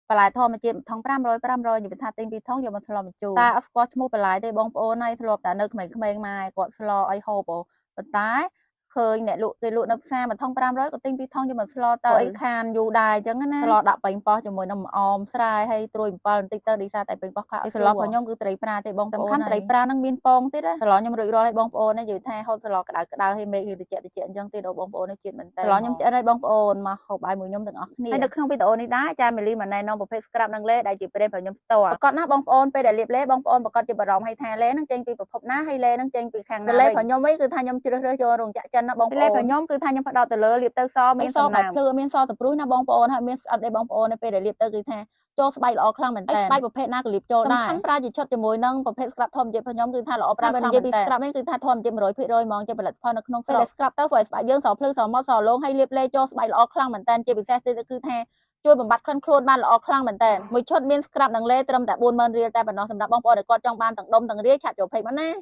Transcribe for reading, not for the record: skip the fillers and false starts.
បន្លែធម្មជាតិមួយថង់500 500និយាយថាទិញពីថង់យកមកស្លម្ជូរតែអត់ស្គាល់ឈ្មោះបន្លែទេបងប្អូនហើយធ្លាប់តែនៅក្មេងៗម៉ែគាត់ស្លឲ្យហូបប៉ុន្តែឃើញអ្នកលក់គេលក់នៅផ្សារមួយថង់500ក៏ទិញពីថង់យកមកស្លទៅអីខានយូរដែរអញ្ចឹងណាស្លដាក់ប៉េងប៉ោះជាមួយនឹងម្អមស្រែហើយត្រួយអំពិលបន្តិចទៅដោយសារតែប៉េងប៉ោះខ្លះស្លរបស់ខ្ញុំគឺត្រីប្រាទេបងប្អូនសំខាន់ត្រីប្រានឹងមានពងទៀតណាស្លខ្ញុំរួចរាល់ហើយបងប្អូននិយាយថាហូតស្លក្តៅក្តៅហើយមេឃគឺតិចតិចអញ្ចឹងទៀតដល់បងប្អូនជាតិមែនតើស្លខ្ញុំឆ្អិនហើយបងប្អូនមកហូបបាយមួយខ្ញុំទាំងអស់គ្នាហើយនៅក្នុងវីដេអូនេះដែរចាមីលីមកណែនាំប្រភេទ scrub និងលេដែលជាប្រេងរបស់ខ្ញុំផ្ទាល់ប្រកាសណាបងប្អូនពេលដែលលាបលេបងប្អូនប្រកាសជាបារម្ភឲ្យថាលេនឹងចេញពីប្រភពណាហើយលេនឹងចេញពីខាងណាលេរបស់ខ្ញុំវិញគឺថាខ្ញុំជ្រើសរើសយករោងចក្រចិនណាបងប្អូនលេរបស់ខ្ញុំគឺថាខ្ញុំផ្ដោតទៅលើលាបទៅសមានសបែបភ្លឺមានសទៅព្រុសណាបងប្អូនហើយមានស្អិតទេបងប្អូននៅពេលដែលលាបទៅគឺថាចូលស្បែកល្អខ្លាំងមែនតើស្បែកប្រភេទណាក៏លាបចូលដែរសំខាន់ប្រើជាឈុតជាមួយនឹងប្រភេទ scrub ធម្មជាតិរបស់ខ្ញុំគឺថាល្អប្រើបើនិយាយពី scrub នេះគឺថាធម្មជាតិ100%ហ្មងជាផលិតផលនៅក្នុងស្រុកពេល scrub ទៅព្រោះស្បែកយើងស្រភ្លឺស្រមកស្រលោងហើយលាបលេចូលស្បែកល្អខ្លាំងមែនតើជាពិសេសគឺថាជួយបំបត្តិក្លិនខ្លួនបានល្អខ្លាំងមែនតើមួយឈុតមាន scrub និងលេត្រឹមតែ40000រៀលតែប៉ុណ្ណោះសម្រាប់បងប្អូនដែលគាត់ចង់បានទាំងដុំទាំងរាយ chat ចូល page មកណា។